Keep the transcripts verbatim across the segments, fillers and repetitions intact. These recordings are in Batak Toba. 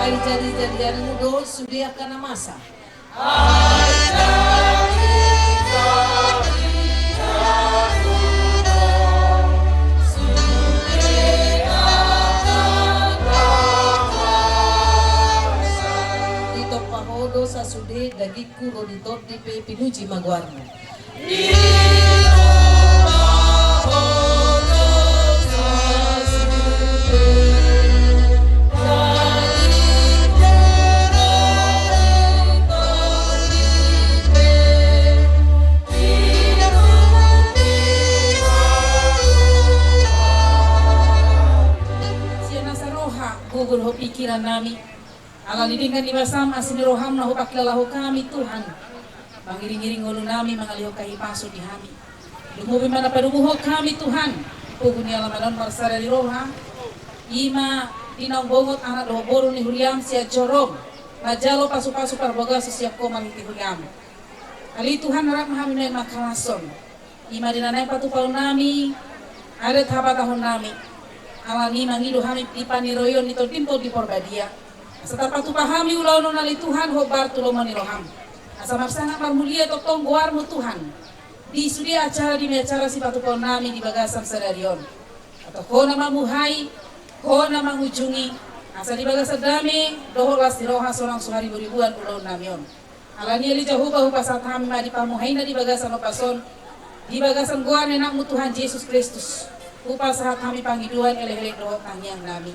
Jadi-jadianmu do sude angka na masa. Ditompa ho do sasude dagingku ro di tondi pe, pinuji ma goarmu. Sian nasa roha, gogo dohot pingkiran nami. Ala ni denggan ni basam, asi ni roham na hupangkilala ho hami Tuhan. Mangiring-iring ngolu nami mangalehon hahipason di hami. Lumobi ma na padomu ho hami Tuhan, pogu ni alaman on marsada di roha. I ma di naung bongot anak dohot boru ni huriam sian Jorom. Manjalo pasu-pasu parbagason sian ho marhite huriam. Ale Tuhan, rap ma hami nuaeng mangkalashon. I ma di na naeng patupaon nami adat habatahon nami. Ala ni mangido hami di paniroion ni tondim Tondi Porbadia. Asa tarpatupa hami ulaon on ale Tuhan hombar tu lomo ni roham. Asa marsangap marmulia tongtong goarmu Tuhan. Di sude acara di me acara sipatupaon nami di bagasan sadari on. Atau ho na mamuhai, ho na mangujungi. Asa di bagasan dame, dohot las ni roha sonang so haribu-ribuan ulaon nami on. Ala ni ale Jahowa, hupasahat hami ma di pamuhai na di bagasan ombas on, di bagasan goar ni anakmu Tuhan Jesus Kristus, hupasahat hami pangidoan, elek-elek dohot tangiang nami.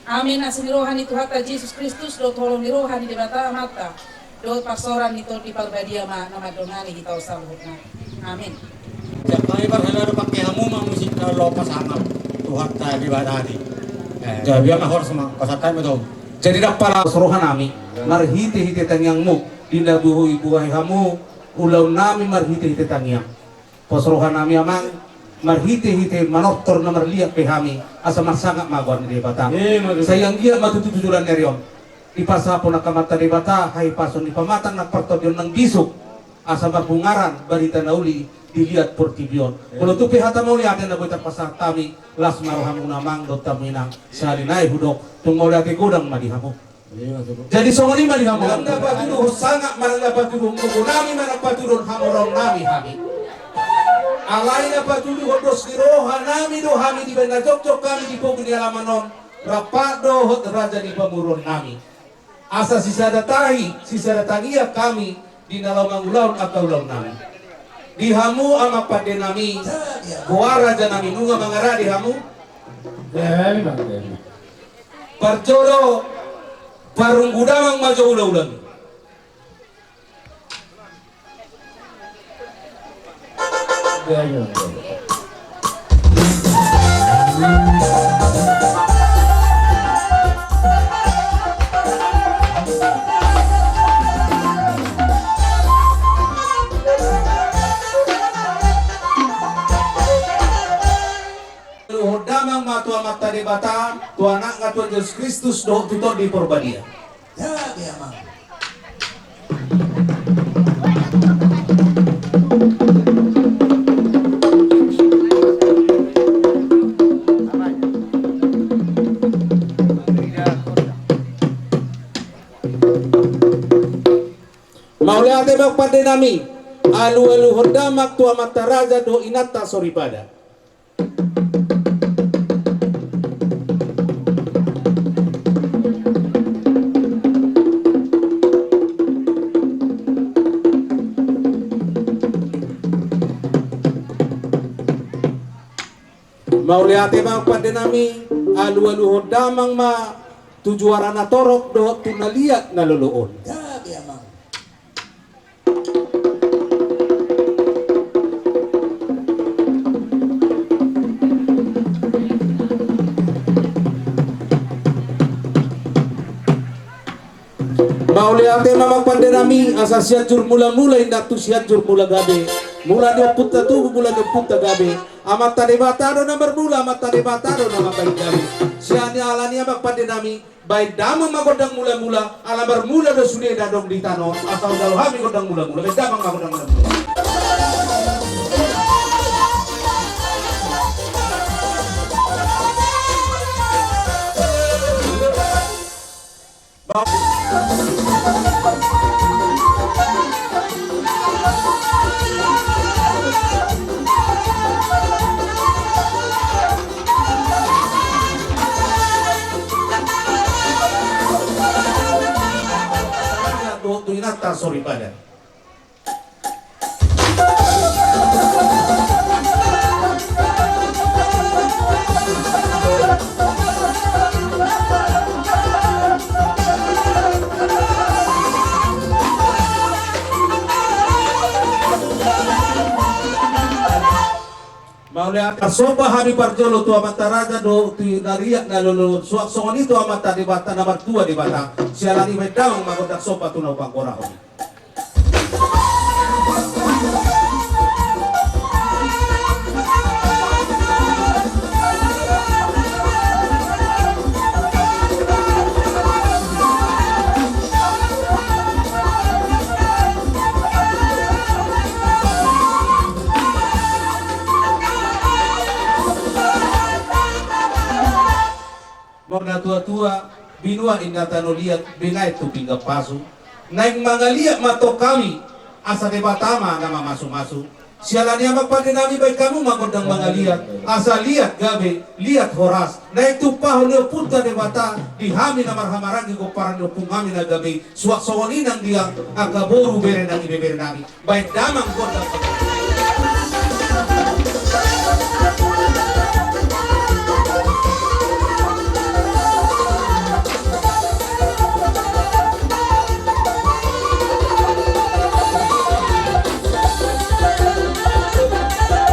Amen. Asi ni roha ni Tuhanta Jesus Kristus, dohot holong ni roha ni Debata Amanta, dohot parsaoran ni Tondi Parbadia ma na mandongani hita on saluhutna. Amen. Jadi parhela do pake hamu ma musik na lopas angap Tuhanta Debata i. Eh, jadi ma horas ma pasahat hami tu. Jadi dapala pos roha nami marhite-hite tangiangmu, di na boi hubuhai hamu ulaon nami marhite-hite tangiang. Pos roha nami amang marhite-hite manortor na marliat pe hami, asa marsangap ma goar ni Debata. Sai anggiat ma tutu tu joloan ni ari on dipasapon angka amanta Debata hahipason ni pamatang nang partondion nang bisuk, asa marbungaran barita na uli di liat portibi on. Molo tung pe hata mauliate na boi tarpasahat hami, las ma rohamuna amang dohot hamu inang. Sahali nai hudok, tung mauliate godang ma di hamu. Jadi songon i ma di hamu. Ndang na patuduhon sangap, ndang na patuduhon gogo nami, ndang na patuduhon hamoraon nami hami. Alai na patuduhon dos ni roha nami do hami dibahen na jongjong hami di pogu ni alaman on, rap dohot raja ni pamoruon nami. Asa sisada tahi, sisada tangiang hami di na laho mangulahon angka ulaon nami. Di hamu amang pande nami, boa raja nami, nunga mangarade hamu? Parjolo parunggu damang ma jo ulaulami. Ulaon damang ma tu Amanta Debata, tu Anakna Tuhan Jesus Kristus dohot tu Tondi Porbadia. Jadi amang. Mauliate ma amang pande nami. Alualuhon damang tu amanta raja dohot inanta soripada. Mauliate ma amang pande nami, alualuhon damang ma tu juara na torop dohot tu na liat na lolo on. Jadi amang. Mauliate ma amang pande nami, asa Sianjur Mulamula inna tu Sianjur Mulagabe. Mula ni ompunta tubu, mula ni ompunta gabe. Amanta Debata do na marmula, Amanta Debata do na mambahen gabe. Sian i ala ni i amang pande nami, bahen damang ma gondang mulamula, ala marmula do sude na adong di tano on, asa hujalo hami gondang mulamula, bahen damang ma gondang mulamula. Dohot tu inanta soripada. Mauliate. Tarsomba hami parjolo tu amanta raja dohot tu na liat na lolo, suang songon i tu Amanta Debata na martua Debata. Siala ni i baen damang ma gondang somba tu na hupanggorahon i. Molo na tua-tua, binua inna tano liat, binaen tu pinggan pasu. Naeng mangaliat ma tong hami, asa Debata ma na mamasu-masu. Siala ni i amang pande nami, baen hamu ma gondang mangaliat, asa liat gabe, liat horas. Naeng tumpahon ni Ompunta Debata di hami na marhahamaranggi pomparan ni ompung hami na gabe i, suang songon i nang di angka boru, bere nang ibebere nami. Baen damang gondang.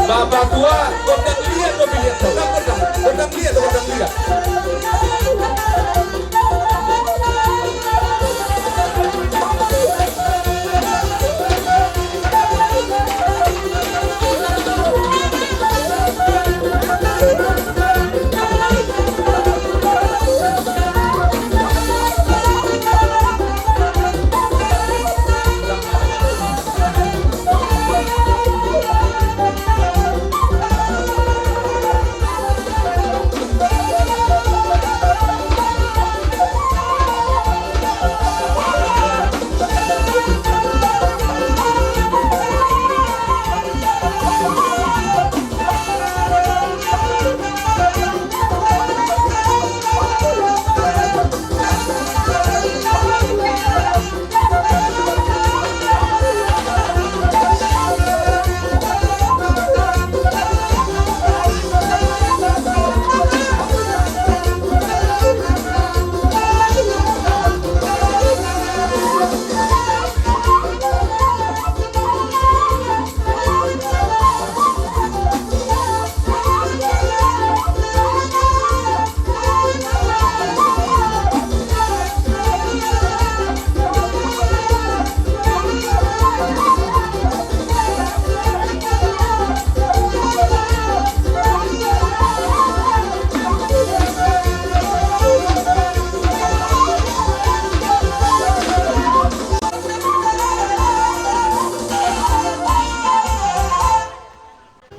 Bapa tua, gondang liat do, liat do, gondang, gondang liat do, gondang liat.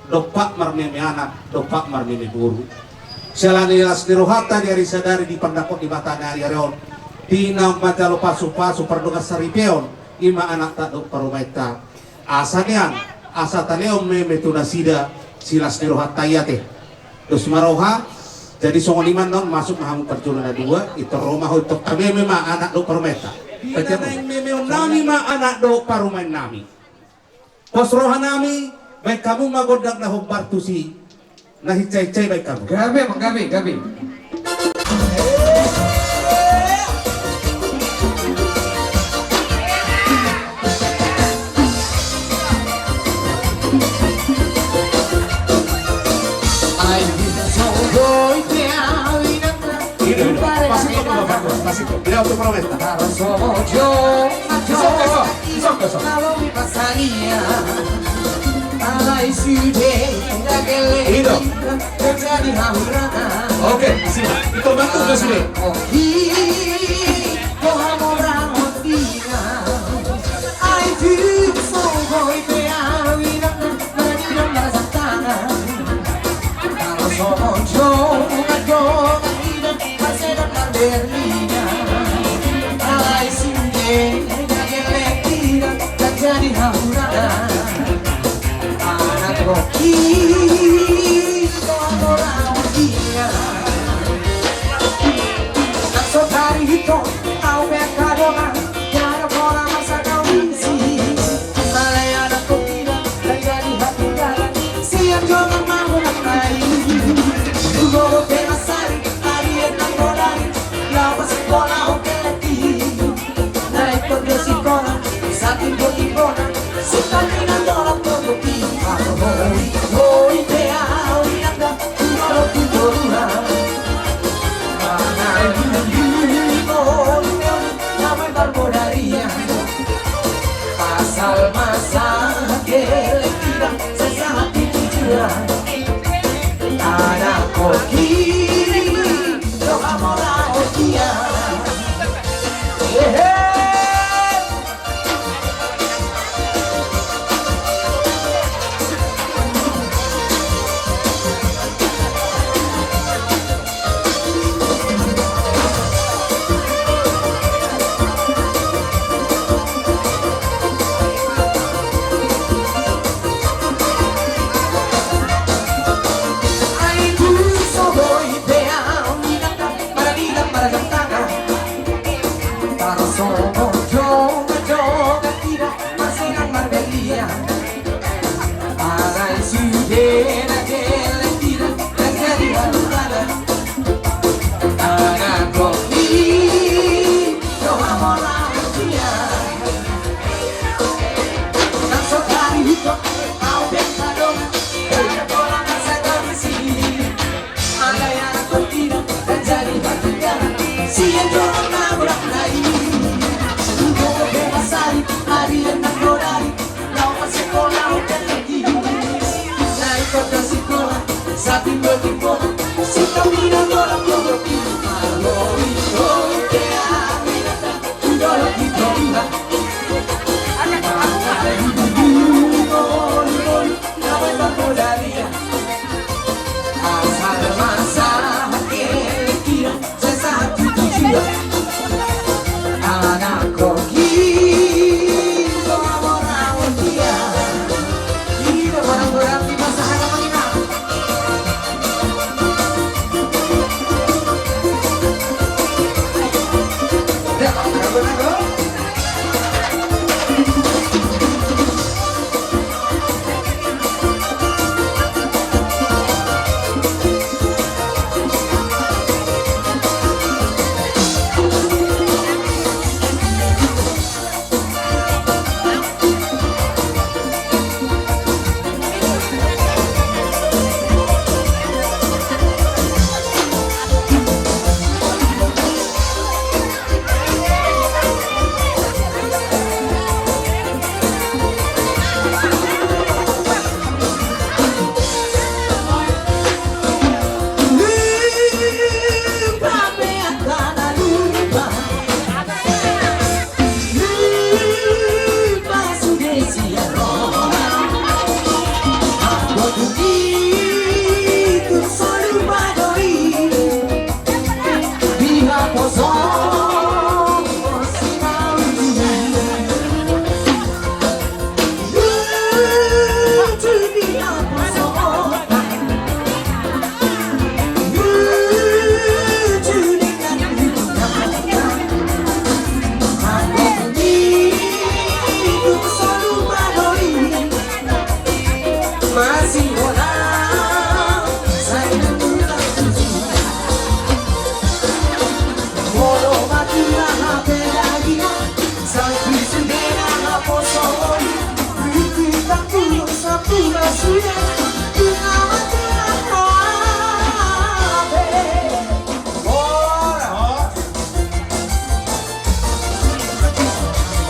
Dompak marmeme anak, dompak marmeme boru. Siala ni las ni rohanta di ari sadari, di pandapot ni Debata na ari-ari on, di na manjalo pasu-pasu pardongan saripeon, i ma anakta dohot parumaenta. Asa nian, asa talehon meme tu nasida silas ni rohanta i ate. Dos ma roha, jadi songon i ma annon, masuk ma hamu parjolo na dua, intor ro ma ho, intor hameme ma anak dohot parumaenta. Di na naeng memeon nami ma anak dohot parumaen nami. Pos roha nami, baen hamu ma gondang na hombar tusi, na hinsa-hinsa i baen hamu. Gabe, gabe, gabe. Ini, pas itu, Bapakku, pas itu. Dia untuk parumaenta. Isok, isok, isok, isok. Alai sude na geleng. Itu. Terjadi haurangan. Oke, sini. Itu bantu ke sini. Oke. Boha mo ra mondingan. Ai tu sogoi pe au inang na marnida marsantahan. Molo songon jo na jo na inang marsedan marberlinan.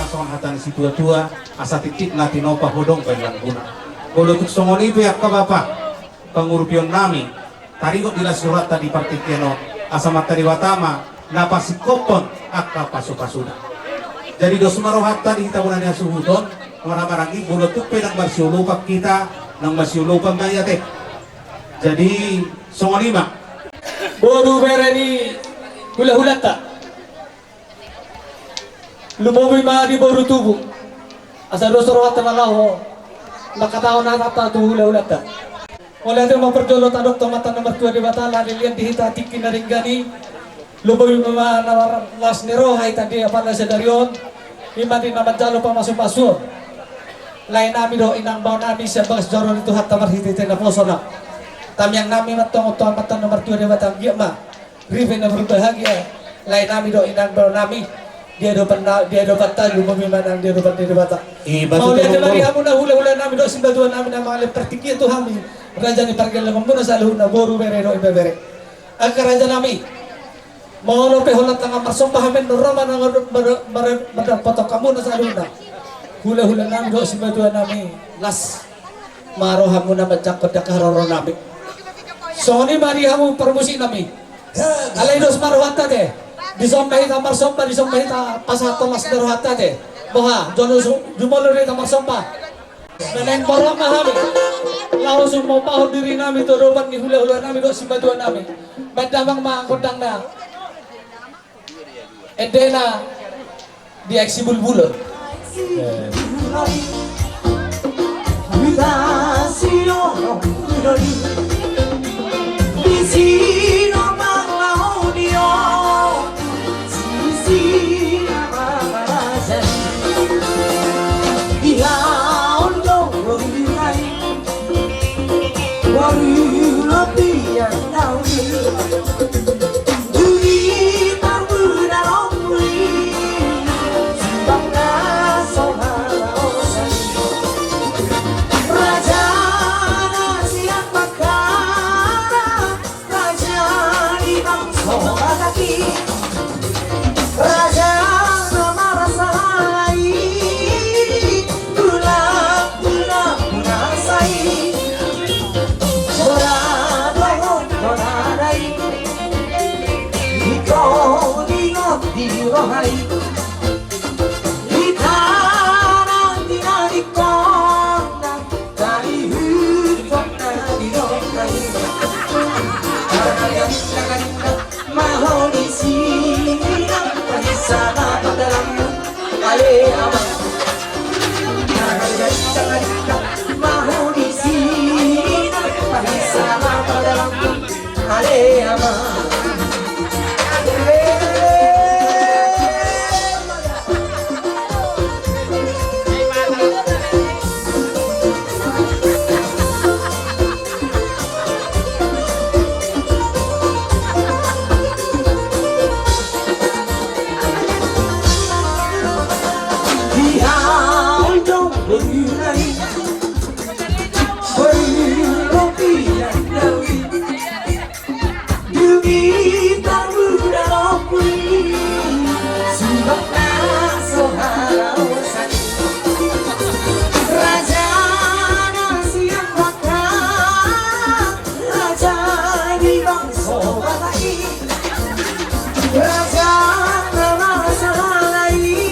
Songon hata ni situatua, asa titik na tinopa, hodong baen langguna. Molo tung songon i pe, angka bapa, pangurupion nami, taringot di las ni rohanta di partingkian on, asa Amanta Debata ma na pasingkophon angka pasupasuna. Jadi dos ma rohanta di hita bona ni hasuhuton, marhahamaranggi, molo tung pe ndang marsiolopan hita, ndang marsiolopan ma i ate. Jadi songon i ma. Boru bere ni hulahulanta. Lumobi ma di boru tubu. Asa dos rohanta na laho Manghatahon hata tu hulahulanta. Mauliate ma parjolo tadok tu Amanta na martua Debata, ala ni liat di hita tingki na denggan i. Lumobi ma na marlas ni roha hita di apala sadari on. I ma di na manjalo pamasumasuon lae nami dohot inang bao nami sian bagas joro ni Tuhanta marhitehite naposona. Tangiang nami ma antong tu Amanta na martua Debata, anggiat ma ripe na berbahagia lae nami dohot inang bao nami di adopan na, di adopanta, lumobi ma nang di adopan ni Debata. Mauliate ma di hamu na hulahula nami dohot simatua nami na mangalehon partingkian tu hami, raja ni pargellengonmuna saluhutna, boru, bere dohot ibebere. Angka raja nami, molo pe holan tangan marsomba hami, nunga ro ma nang mar-, mar-, mar-, mardapothon hamuna saluhutna, hulahula nami dohot simatua nami, las ma rohamuna manjangkon di angka haroro nami. Songon i ma di hamu parmusik nami. Alai dos ma rohanta ate. Disomba hita marsomba, disomba hita pasahat las ni rohanta ate. Boha, jolo su-, jumolo do hita marsomba. Na naeng borhat ma hami laho sumombahon diri nami tu adopan ni hulahula nami dohot simatua nami. Baen damang ma gondangna. Endena di aek sibulbulon. Raja na marasa halak i, tulang, tulang, tulang sai. Bola dohot bola na i, ingkon ingot di roha i. Di tano tina di kona, tali huton na di roha i. Maho di si, nang paisa na padalanku, ale ama. Maho di si, nang paisa na padalanku, ale ama. Dung i tarbuda lompu i, sumbang na so haraosan. Raja na sian Batak, raja ni bangso Batak i, raja na marasa halak i.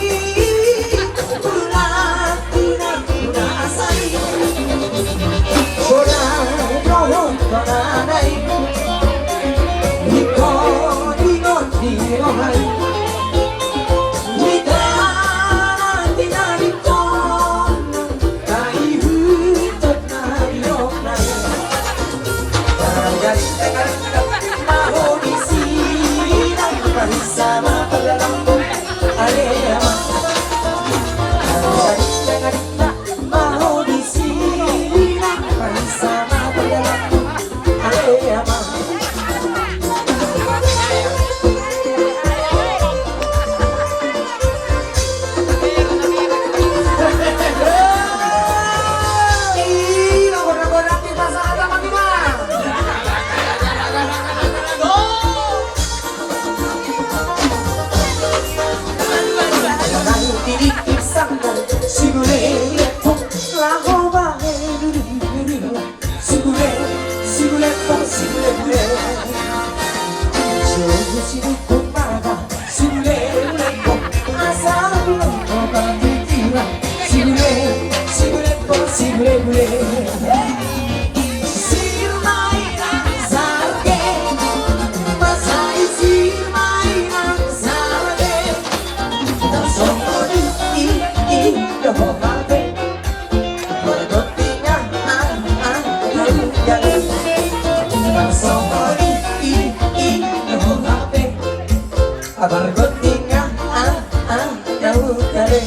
Pargonting, ah, ah, ah, na hugale.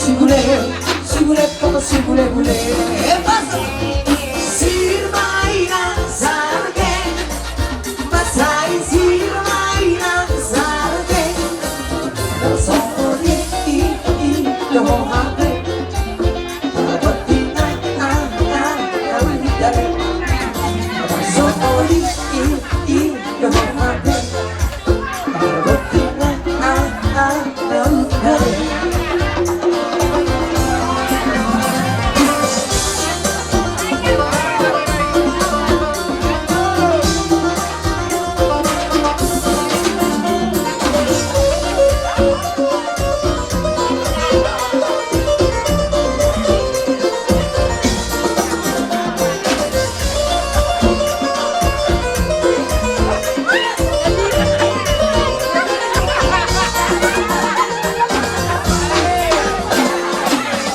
Sibule, sibule, papa, sibule, bule. Sir Maina Sarge, masai Sir Maina Sarge. Sokoli, i, i, i, doho hape. Sokoli, i, i, doho hape.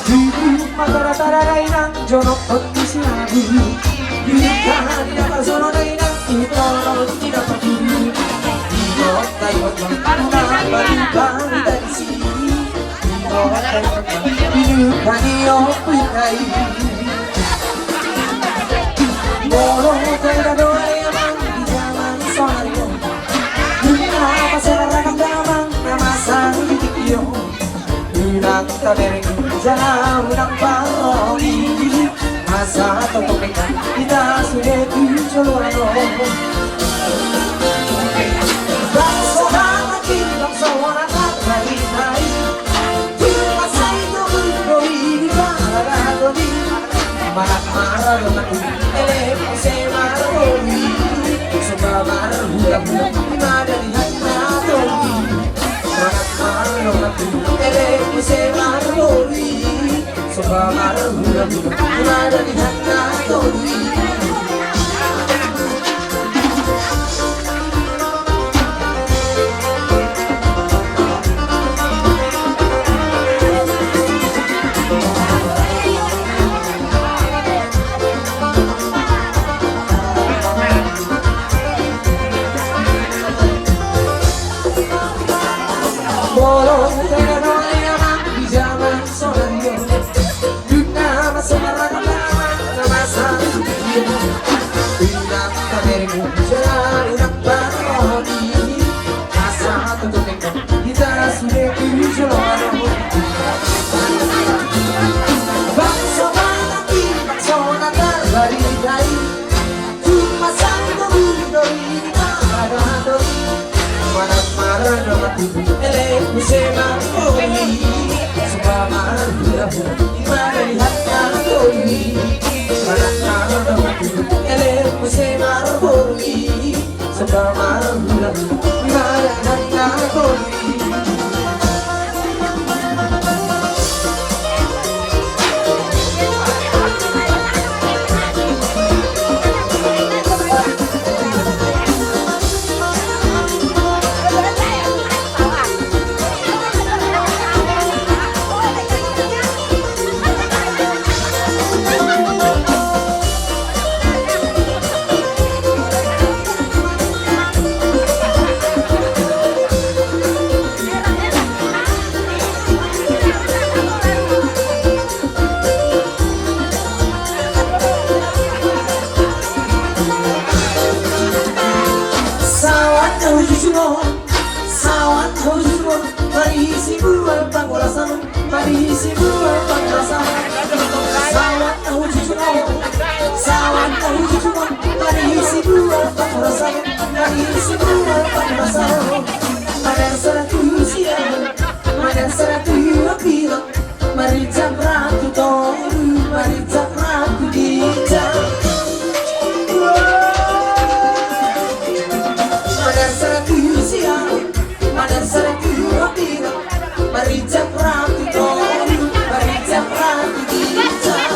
Duduk matara-tara dainang, jonok tondi sinabu. Duduk tadi dapat sono dainang, ito laut tidak peduli. Ito taiwan mangkana balipan dari sini. Molo taida doa amang di jaman sonari on. Nunga pasaran ragam damang na masa di tingki on. Unang tabereng jala unang parrohani. Asa tongtong denggan hita sude tu joloan on. Bangso Batak i bangso na tarbaritari. Tung masa i togu do i di paradaton i. Manat maralo na tung elek muse marboru i. Somba marhula-hula i ma dalihan na tolu i. Manat maralo na tung elek muse marboru i. Somba marhula-hula i ma dalihan na tolu i. Molo taida doa amang di jaman sonari on. Duduk na masa maragam damang na masa di tingki on. Unang tabereng jala unang parrohani. Asa tongtong denggan hita sude tu joloan on. Bangso Batak i bangso na tarbaritari. Tung masa i togu do i di paradaton i. Manat maralo na tung elek muse marboru i. Somba marhula-hula i ma dalihan na tolu i. Manat maralo na tung elek muse marboru i. Somba marhula-hula i ma dalihan na tolu i. Sibual pangurasan, marisi bual pangurasan. Sawan tahu jujungan, sawan tahu jujungan, marisi bual pangurasan, marisi bual pangurasan. Madan sada tu siamun, madan sada tu apiga, marijak ratu tolu, marijak ratu ginjang. Madan sada tu siamun, madan sada tu apiga, marijak ratu tolu, marijak ratu ginjang.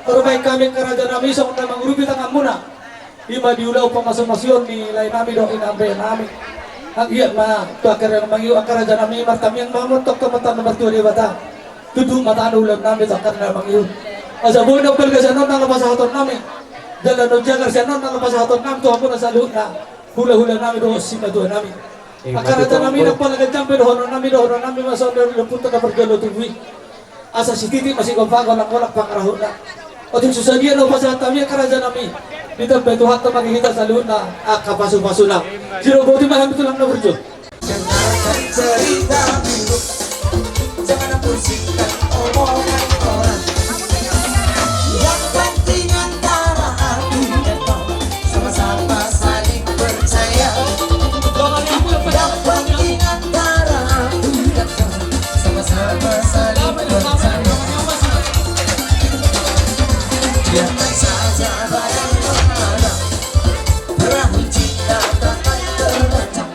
Tarbaen hami angka raja nami songon na mangurupi tanganmuna. I ma di ulaon pamasumasuon ni lae nami dohot inang bere nami. Anggiat ma tu angka na mangihut angka raja nami martamiang ma hamu tu angka amanta na martua Debata. Tutup ma tano ulaon nami tu angka na mangihut. Asa boi na balga sian on nang pasahaton nami. Jala na jagar sian on nang pasahaton nami tu hamuna saluhutna. Hulahula nami dohot simatua nami. Angka raja nami nang pala ganjang pe dohonon nami, dohonon nami ma songon na parjolo tubu i. Asa sititi ma sigompa, golanggolang pangarahutna. Otik so sadia na hupasahat hami angka raja nami. Ditambai Tuhanta ma di hita saluhutna angka pasupasuna. Siro boti ma hami tulang na burju. Dengarkan cerita buruk, jangan pusingkan omongan orang. Yang penting antara aku dan kau sama-sama saling percaya. Yang penting antara aku dan kau sama-sama saling percaya. Biarkan saja badai melanda, perahu cinta tak akan tergoncang.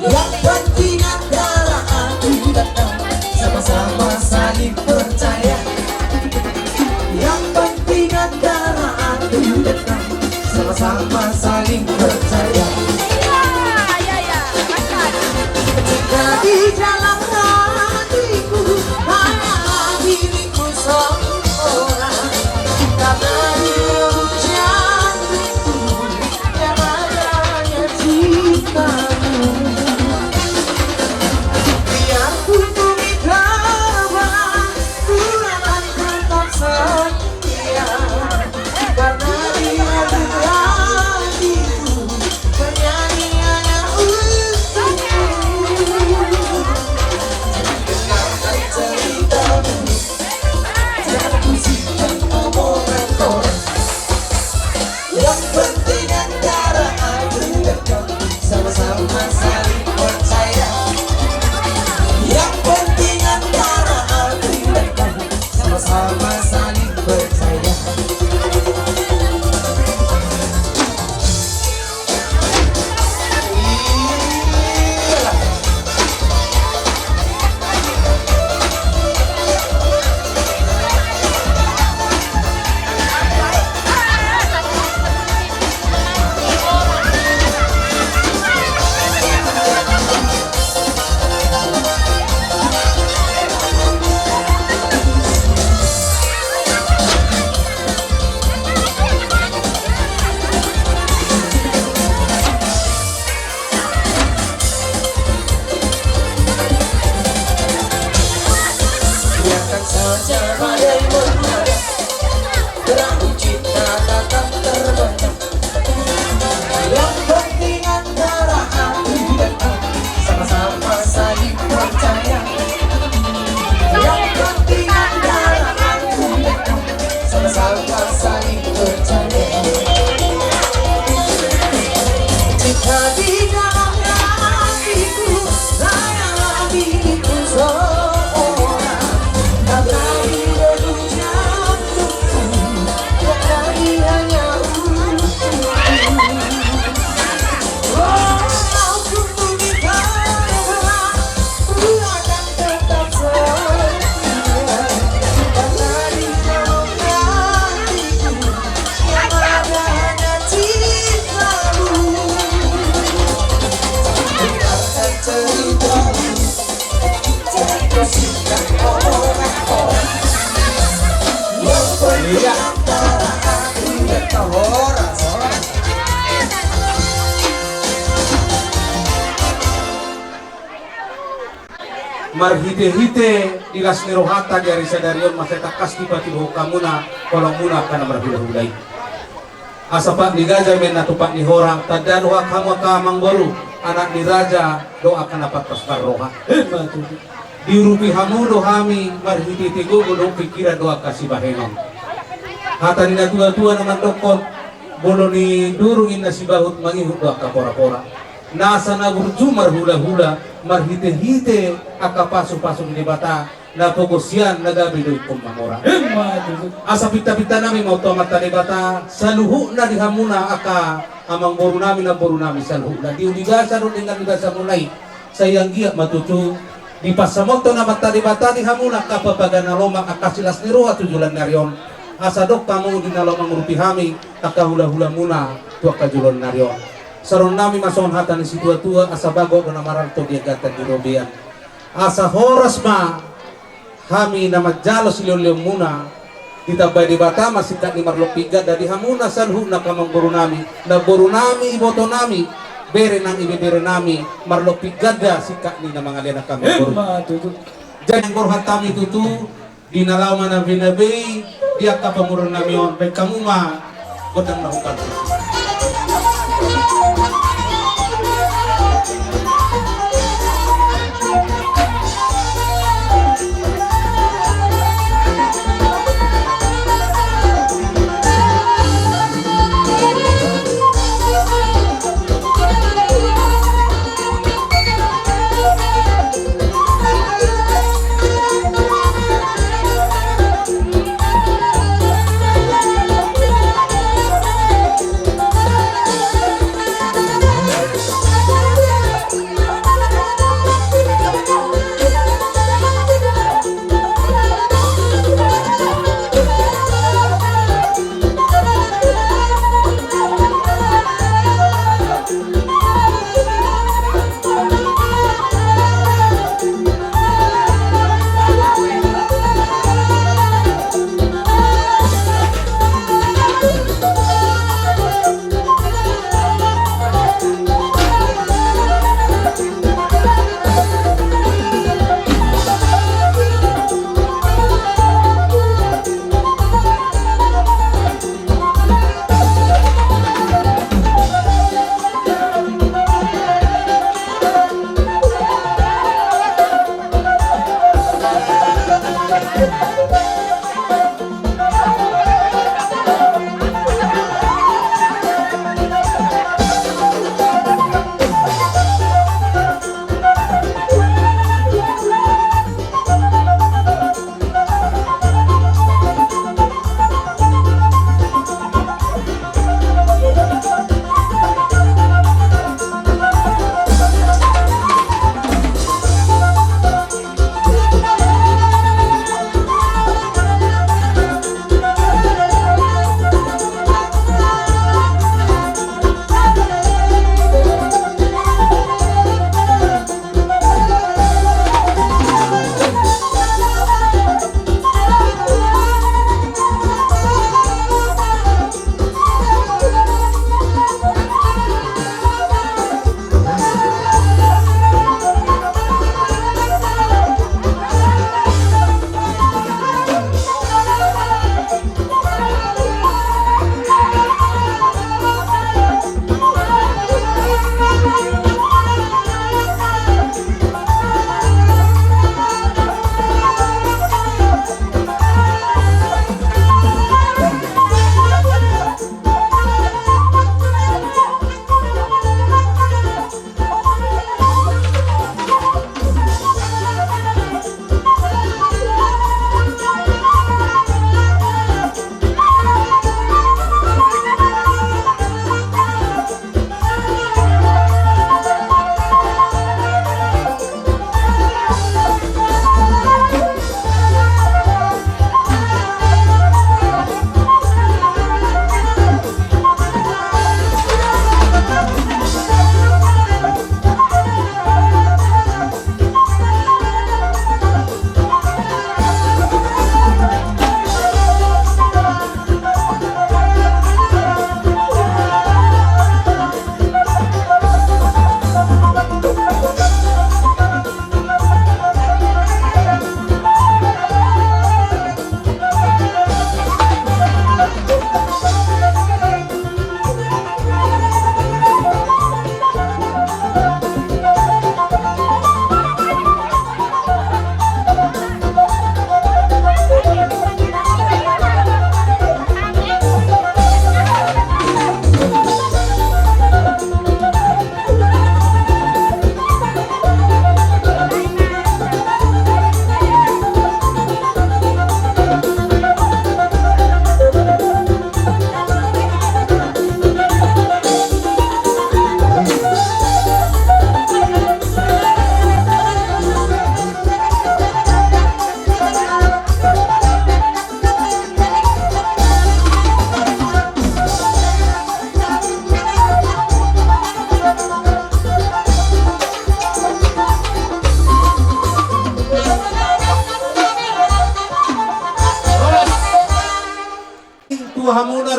Yang penting antara aku dan kau sama-sama Yang penting antara aku dan kau sama-sama saling percaya. Yang penting antara aku dan kau sama-sama saling percaya. Jika di dalam hatiku hanya diriku seorang, tak lagi peduli jantungku, tak lagi hanya untukku. Walaupun bumi tak rela, ku akan tetap setia. Karena di dalam hatiku yang ada hanya cintamu. Dengarkan ceritamu, cerita singkat orang-orang. Iya. Horas, horas. Marhite-hite di las ni rohanta di ari sadari on, masa tangkas dipatimbulhon hamuna holongmuna angka na marhula-hula i. Asa pat ni gaja ma inna tu pat ni hora, tanda do hamu angka amangboru, anak ni raja, do angka na pantas marroha. Emma tutu. Diurupi hamu do hami marhite-hite gogo dohot pingkiran do angka sibahenon. Hata ni natua-tua na mandokkon, molo nidurung inna sibahut, mangihut do angka pora-pora. Nasa na burju marhula-hula, marhite-hite angka pasu-pasu ni Debata, na pogos sian na gabe do ingkon mamora. Emma tutu. Asa pinta-pinta nami ma tu Amanta Debata, saluhutna di hamuna angka amangboru nami, namboru nami saluhutna. Di uli basa dohot denggan ni basa muna i, sai anggiat ma tutu dipansamothon Amanta Debata di hamuna angka panggabean na lomak, angka silas ni roha tu joloan ni ari on. Asa dok hamu di na laho mangurupi hami angka hula-hula muna tu angka joloan ni ari on. Saron nami ma songon hata ni situa-tua, asa bagot do na maralto di agatan di robean. Asa horas ma hami na manjalo silehon-lehon muna, ditambai Debata ma singkat ni marlopi ganda di hamuna saluhutna angka amangboru nami, namboru nami, iboto nami, bere nang ibebere nami, marlopi ganda singkat ni na mangalean angka amangboru. Emma tutu. Jadi anggo rohanta ma i tutu, di na laho manabe-nabe i di angka pamoruon nami on, baen hamu ma gondang na hupansai.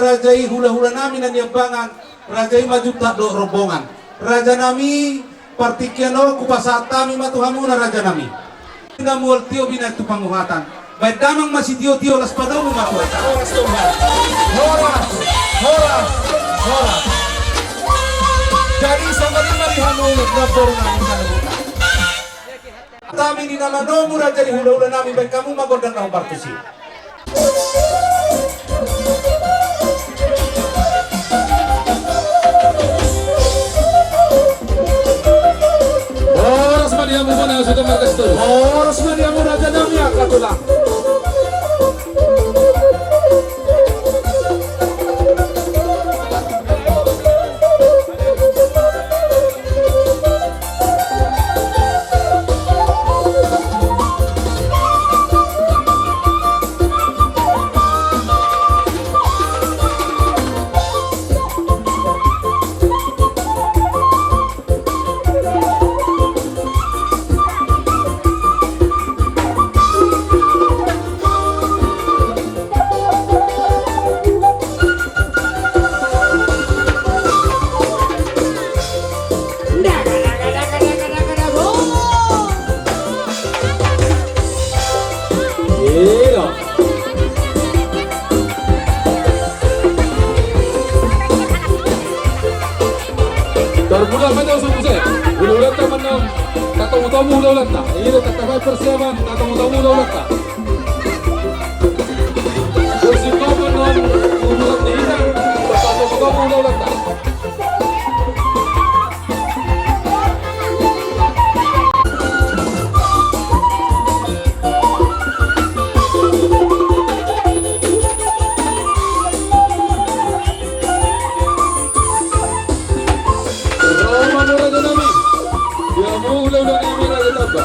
Raja i hula-hula nami na niambangan, raja i ma juntak dohot rombongan. Raja nami, partingkian on hupasahat hami ma tu hamuna raja nami. Na mual tio binahen tu panguhatan. Bahen damang ma sitio-tio, las padomu ma tu acara. Horas Tuhan. Horas. Horas. Horas. Jadi songon i ma di hamu namboru nami saluhutna. Hami di na manomu raja di hula-hula nami, bahen hamu ma gondang na hombar tusi. Horas ma di hamu bona sudah markas tu. Horas ma di hamu raja nami angka tulang. Tarmula ma jauh suku se. Hula-hulanta manang tatomu-tomu hula-hulanta. Ida tatapai persiapan tatomu-tomu hula-hulanta. Musik kopi non kuburan di ida tatomu-tomu hula-hulanta. Ro ma raja nami. Di hamu hula-hula nami raja Tamba.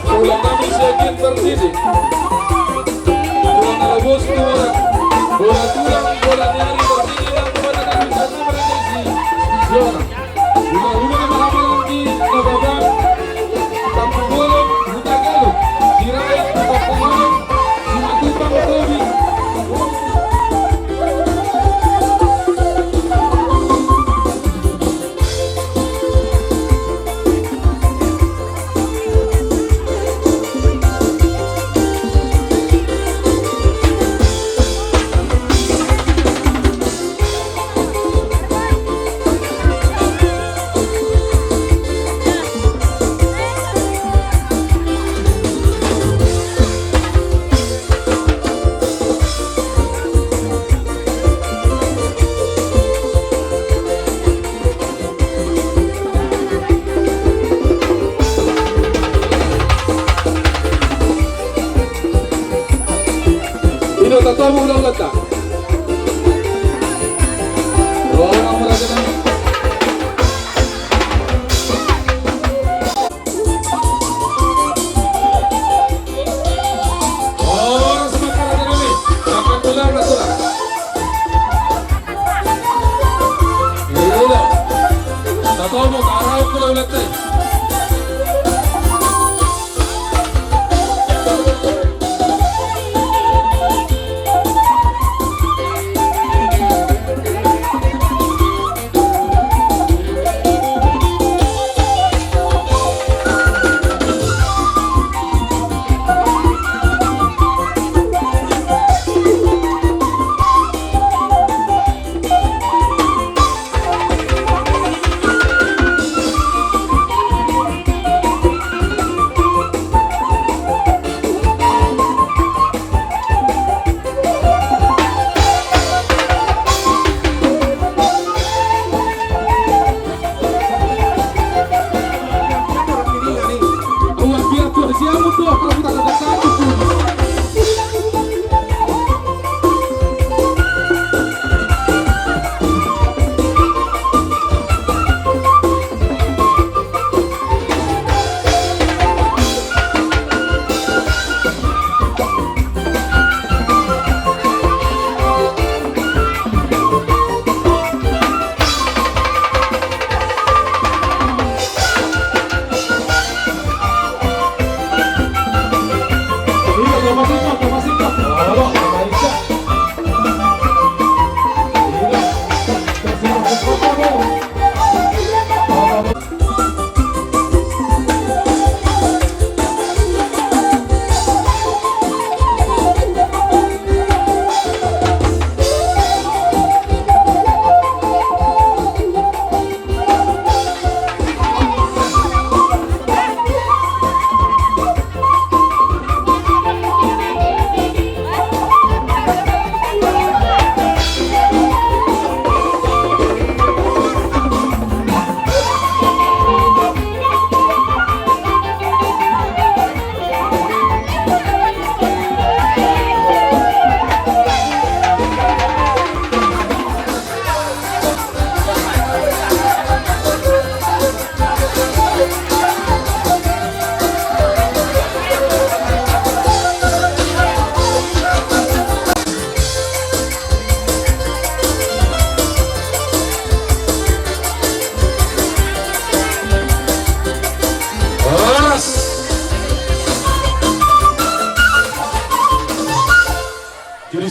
Hula nami siagian parnidi. Hula na labos tu hula. Hula tulang, hula ni ari, hula ni inang, hula na bisa nama raja isi. Hula. Hula-hula na mahamalanggi na babang. Tampu bolon, huta Galuh. Sirait, tampu bolon. Simatupang, Tobi. Ida tatomu hula-hulanta. Ro ma raja nami. Horas ma raja nami. Angka tulang na tulang. Ida. Tatomu, tarau hula-hulanta i.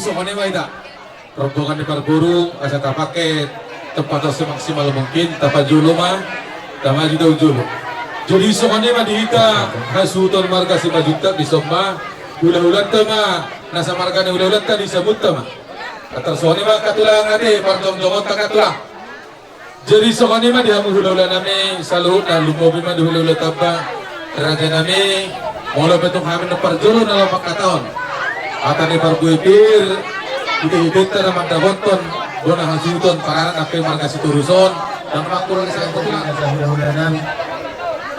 Songon i ma hita. Rombongan ni parboru, asa tapake tempat on semaksimal mungkin, tapajolo ma, tamaju do jolo. Jadi songon i ma di hita, hasuhuton marga Simanjuntak dison ma, hulahulanta ma, na samarga ni hulahulanta disebutta ma. Antar songon i ma angka tulang ate, parjongjongonta angka tulang. Jadi songon i ma di hamu hulahula nami saluhutna, lumobi ma di hulahula Tamba, raja nami, molo pe tung hami na parjolo na laho mangkatahon hata ni parbue pir, hita-hitanta na mandapothon bona hasuhuton paranak na pe marga Sitorus on, dan makkurangi sahat. Hulahula nami.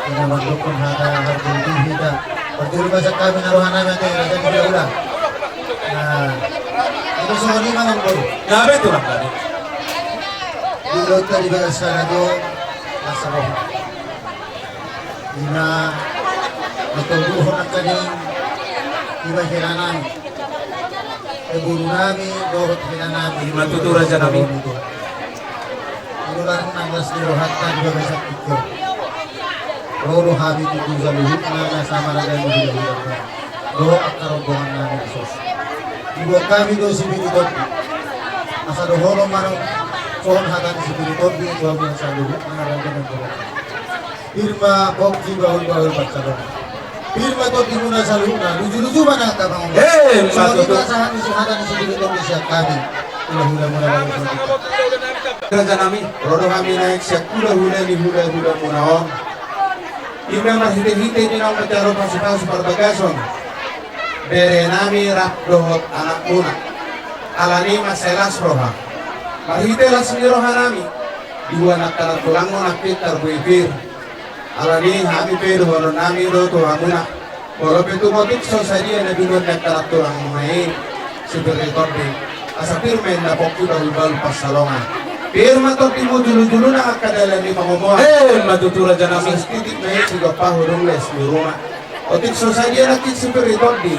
Ina mandokkon hata harga di hita. Parjolo ma sian hami na roha nami ate raja ni hulahula. Nah, ito songon i ma nang boru. Gabe tulang nami. Di lota di bagas sana jo. Masa roha. Ina. Matobu hona kaning. Iba hela nami. Boru nami dohot hela nami. Ima tutu raja nami. Olo, las ni rohanta di bagasan tingki on. Ro do hami tutu saluhutna na samarga ni hulahula dohot angka rombongan nami di son. Diboan hami do sipir ni tondi. Asa dohonon ma songon hata ni sipir ni tondi tu hamu saluhutna raja nami. Pir ma pongki bahul-bahul pansalongan. Pir ma tondimuna saluhutna, luju-luju ma nang angka pangomoan. Ima tutu. Songon i ma sahat ni hata ni sipir ni tondi sian hami. Hulahula muna. Raja nami, ro do hami naeng sian hulahula ni hulahula muna on. Ima marhite-hite di naung manjalo pasu-pasu parbagason bere nami rap dohot anakmuna. Alani i ma sai las roha. Marhite las ni roha nami diboan angka na tulangmu nangkin parbue pir. Alani i hami pe dohonon nami do tu hamuna. Molo pe tung otik so sadia na binoan ni angka na tulangmuna i, sipir ni tondi, asa pir ma inna pongki bahul-bahul pansalongan. Pir ma tondimu julu-julu nang angka dalan ni pangomoan. Ima tutu raja nami. Asa titik ma i sigompa hudung les ni ruma. Otik so sadia nangkin sipir ni tondi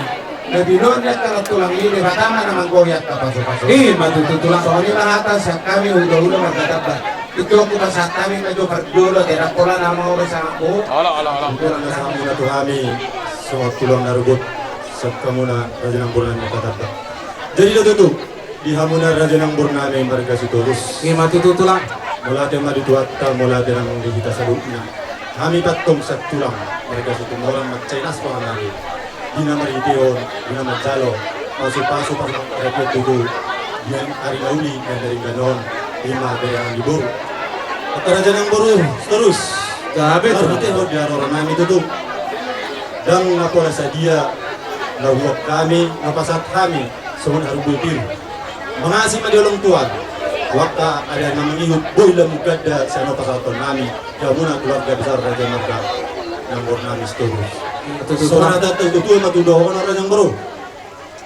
na binoan ni angka na tulang i, Debata ma na manggohi angka pasu-pasu. Ima tutu tulang. Songon i ma hata sian hami hulahula marga Tamba. Tingki on hupasahat hami ma jo parjolo ate, ndang pola na mangorui sangapmu. Olo, olo, olo. Tulang na sangapmuna tu hami songon tulang na rugut sian hamuna raja nang boru nami marga Tamba. Jadi do tutu di hamuna raja nang boru nami marga Sitorus. Ima tutu tulang. Mauliate ma di Tuhanta, mauliate nang di hita saluhutna. Hami pe antong sian tulang marga Situmorang mansai las roha nami. Di na marhitehon, di na manjalo pasu-pasu pasupasu tutu di ari na uli na denggan on, ima bere nami boru. Angka raja nang boru Sitorus. Gabe tutu. Marhitehon di haroro nami tutu, ndang na pola sadia na huboan hami, na hupasahat hami songon harbue pir. Mangasi ma di holong Tuhan. Angka ari na mangihut boi lam ganda sian na pasahaton nami. Di hamuna keluarga besar raja marga nang boru nami Sitorus. Tutu tulang. Songon hata ni natuatua ma tutu dohonon raja nang boru.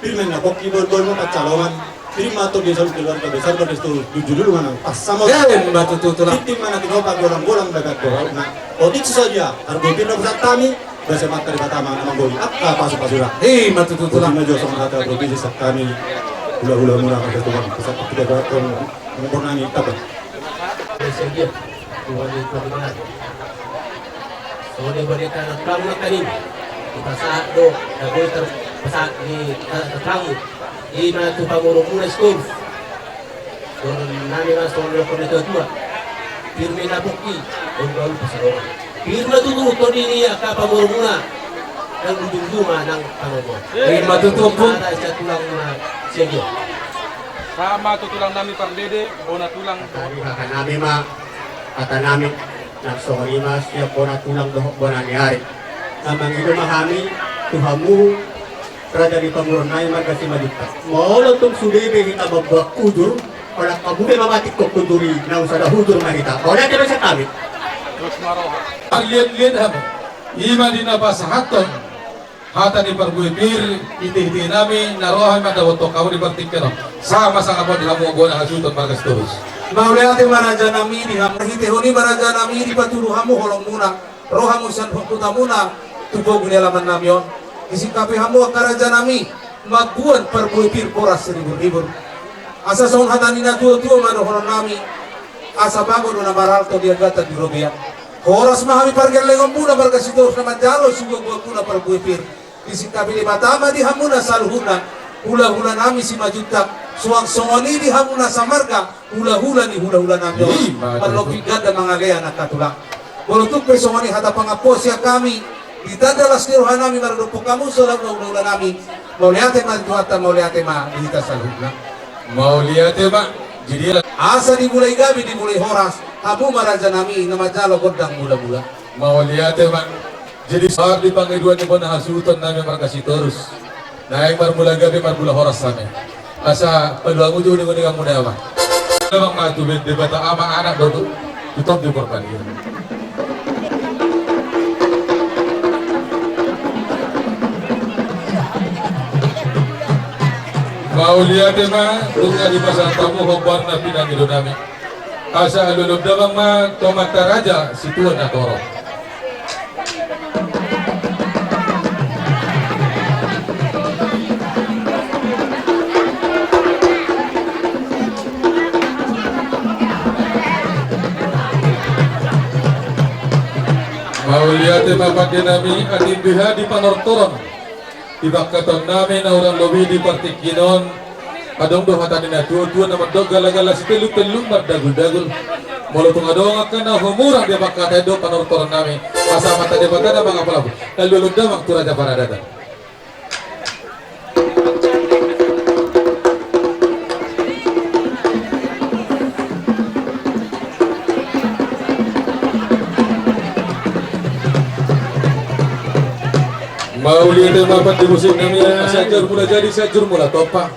Pir ma inna pongki bahul-bahul pansalongan. Pir ma tondimuna saluhut keluarga besar marga Sitorus. Julu-julu ma nang pansamotan. Ima tutu tulang. Tintin ma na tinopa, golang-golang bagas dohot na. Otik so sadia harbue pir na hupasahat hami, basa ma Debata ma na manggohi angka pasu-pasuna. Ima tutu tulang. Ima jo songon hata propesi sian hami hulahula muna marga Situmorang, pasahat tu hita dohot nang boru nami Tamba. Songon i ma di hita na tulang nangkin i, hupasahat do na boi tarpasahat ni, eh, na tulang i, ima tu pamoruonmuna Sitorus. Songon nami ma songon dohonon ni natuatua. Pir ma inna pongki bahul-bahul pansalongan. Pir ma tutu tondi ni angka pamoruonmuna. Nang ujung-ujung ma nang pangomoan. Ima tutu ompung. Hata sian tulangmuna sian dia. Sahat ma tu tulang nami parbue, bona tulang. Tadi hata nami ma, hata nami. Nang songon i ma sian bona tulang dohot bona ni ari. Na mangido ma hami tu hamu raja ni pamoruon nami marga Simanjuntak. Molo tung sude be hita mamboan hujur, holan hamu be ma matingkok hujur i, naung sada hujur ma hita. Mauliate ma sian hami. Marliat-liat hamu. Ima di na pasahathon hata ni parbue pir, hite-hite nami na ro hami mandapothon hamu di partingkian on. Sahat ma sangap on di hamu bona hasuhuton marga Sitorus. Mauliate ma raja nami di hamu. Hite on i ma raja nami dipatudu hamu holongmuna, ro hamu sian hutamuna tu pogu ni alaman nami on. Disingkapi hamu angka raja nami mamboan parbue pir boras siribur-ribur. Asa songon hata ni natuatua ma dohonon nami. Asa bagot do na maralto di agatan di robean. Horas ma hami pargellengonmuna marga Sitorus na manjalo sibuanbuanmuna parbue pir. Disingkapi Debata ma di hamuna saluhutna. Hulahula nami Simanjuntak, suang songon i di hamu na samarga, hulahula ni hulahula nami on. Ima tutu. Marlobi ganda mangalehon angka tulang. Molo tung pe songon i hata pangampu sian hami, ditanda las ni roha nami maradophon hamu saluhutna hulahula nami. Mauliate ma di Tuhanta, mauliate ma di hita saluhutna. Mauliate ma. Jadi asa dimulai gabe dimulai horas, hamu ma raja nami na manjalo gondang mulamula. Mauliate ma. Jadi sahat di pangidoan ni bona hasuhuton nami marga Sitorus. Naeng marmula gabe marmula horas hami. Asa paluang uju ni ngoni kamu nama. Memang matu ben Debata Ama, Anak dohot Tondi Porbadia. Mauliate ma, nunga dipasahat hamu hombar na pinangido nami. Asa alualu damang ma tu amanta raja situan na torop. Mauliate ma pande nami, atik beha di panortoron. Di bangkaton nami na hurang lobi di partingkian on, adong do hata ni na tuatua na mandok galagala sitellutellun mardaguldagul. Molo tung adong angka na humurang di bangkaton do panortoron nami, asa amanta Debata na mangapulapul. Alualu damang tu raja paradaton. Mauliate ma pande musik nami, Sianjur Mula Jadi, Sianjur Mula Tompa.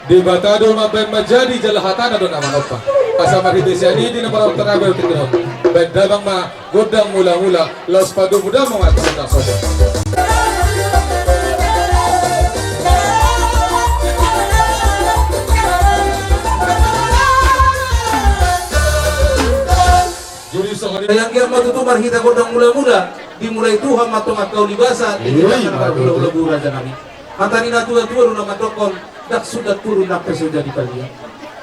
Debata do mambahen manjadi jala hatana do na manompa. Asa marhite sian i di na parautan abe utik on. Bahen damang ma gondang mulamula, laos padomu damang ma gondang sombong. Jadi songon i. Yang dia ma tutu marhite gondang mulamula, dimulai Tuhan ma tong angka uli basa, di hula-hula boru raja nami. Hata ni na tuatua do na mandokkon, ndang sundat turun nang pe so jadi palia.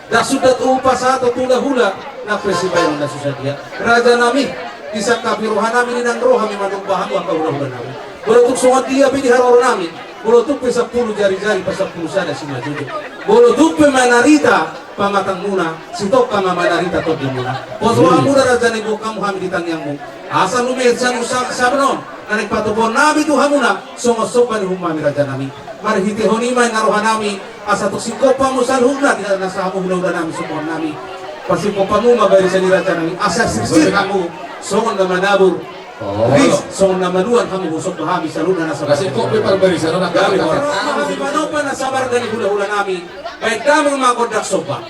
Ndang sundat upa sahat tu hulahula, nang pe sibahenon na so sadia. Raja nami, disangkapi roha nami, ninang roha nami mandok bahen hamu angka hulahula nami. Molo tung songon dia pe di haroro nami, molo tung pe sampulu jari-jari pasampulu sada simanjujung. Molo tung pe manarita pamatangmuna, sitongka ma manarita tondimuna. Poso hamuna raja nami, boan hamu hami di tangiangmu. Asa lumen sian usa sabenon, na naeng patupaon nami tu hamuna, songon somba ni uhum nami raja nami. Marhitehon i ma ninna roha nami, asa tung singkop hamu saluhutna di nasa hamu hulahula nami, sumbangan nami. Pasingkop hamu ma barisan ni raja nami, asa sirsir hamu songon na manabur. Oh. Ris, songon na manuan hamu, husomba hami saluhutna nasa. Pasingkop pe parbarisan on. Gabe horas. Hami manomba nasa marga ni hulahula nami. Bahen damang ma gondang somba.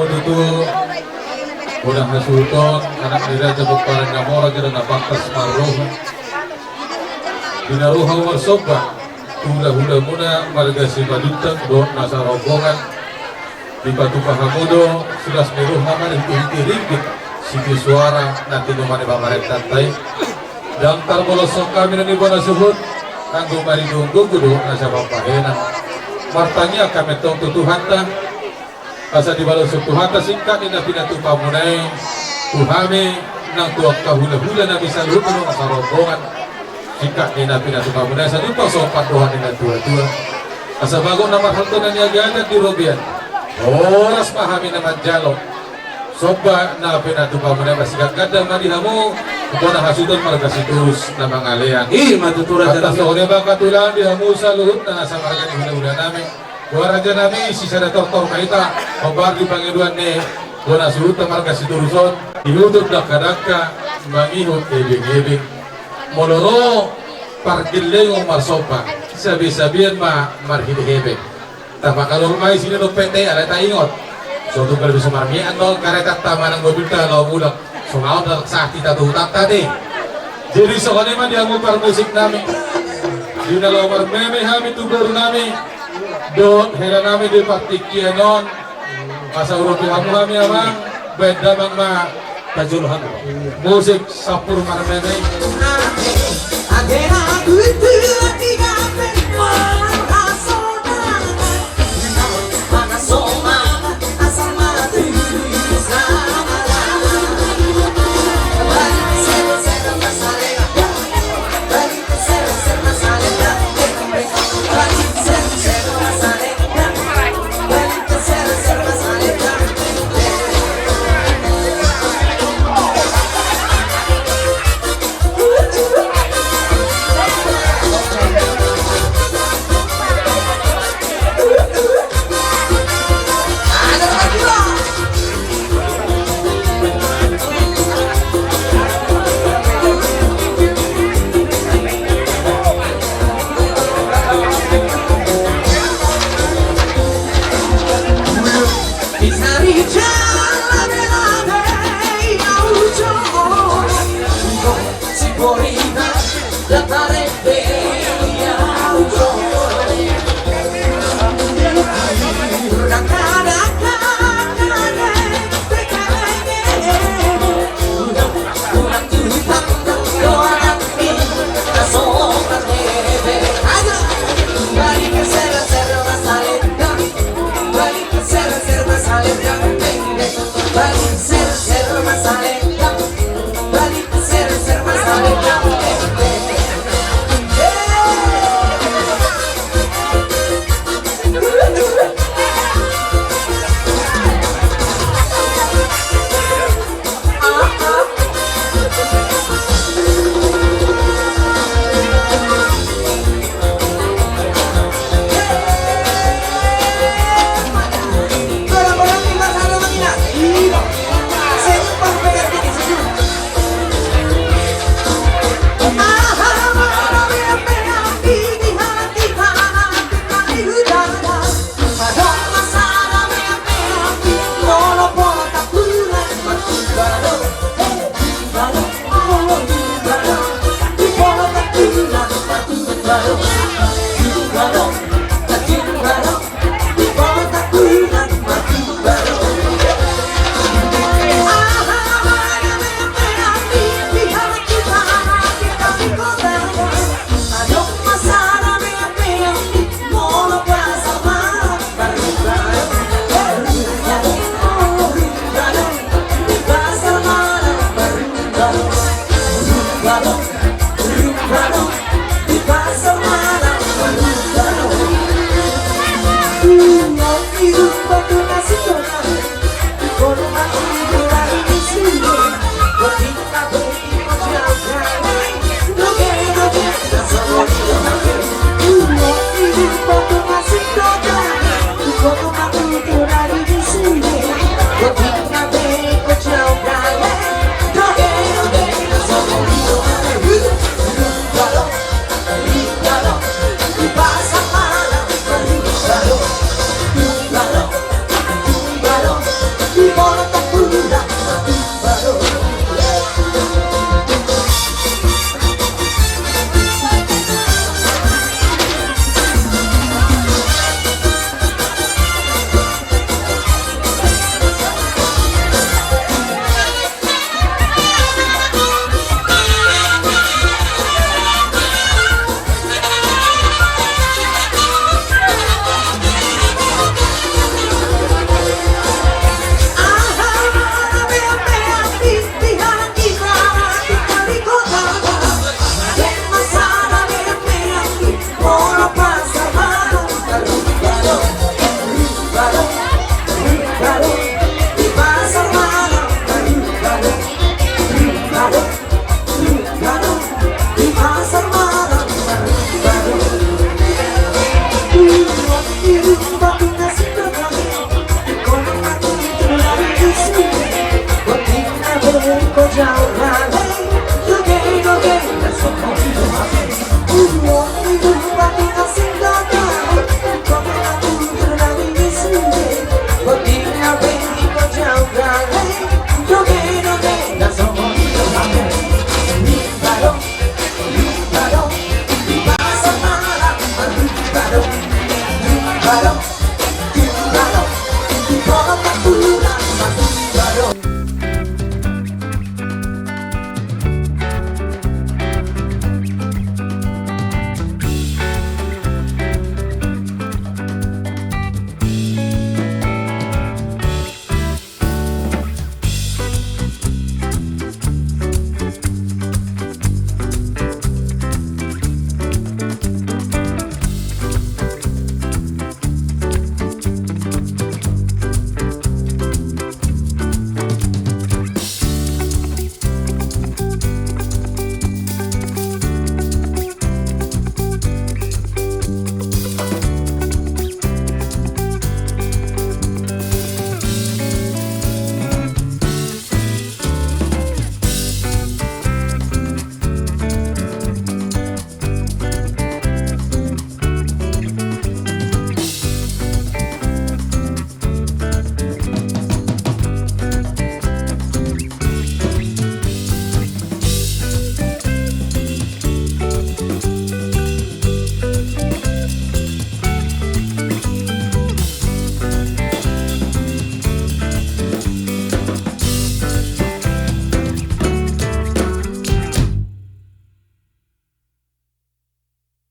Tutu, bona hasuhuton, anak ni raja pomparan na mora, jala na pantas marroha. Di na ro hamu marsomba tu hulahulamuna marga Simanjuntak dohot na sarombongan. Dipatupa hamu do silas ni roha marhitehite ringgit sitio suara na tinopa ni pamarentanta i. Ndang tarmoloshon hami na nibana suhut, anggo maridonggo do na sababahenan. Martangiang hami tong tu Tuhanta, asa dibaloshon Tuhanta singkat ni na pinatupamuna i tu hami nang tu angka hulahula nami saluhut dohot na sarombongan. Singkat ni na pinatupamuna i sajumpang so pandohan ni natuatua. Asa bagot na marhalto na niagatan di robean. Horas ma hami na manjalo. Somba na pinatupamuna i, marsigandang ma di hamu bona hasuhuton marga Sitorus na mangalean. I ma tutu raja nami. Songon i ma angka tulang di hamu saluhutna asa marga ni hulahula nami. Boha raja nami, sisada tortor ma hita hombar di pangidoan ni bona suhut marga Sitorus on. Ihuthon dangkadangka, mangihut ebengebeng. Molo ro pargellengon marsomba, sabesabean ma marhitehebeng. Tapakaluar ma i sini dope te, alai taingot, so tunggal bisa marmian do karetanta manang mobilta laho mulak. Songon on do sahit hita tu hutanta te. Jadi songon i ma di hamu parmusik nami. Di na laho marmeme hami tu boru nami dohot hela nami di partingkian on, asa urupi hamu hami amang, baen damang ma. Tajolo hami. Musik sampur marmeme.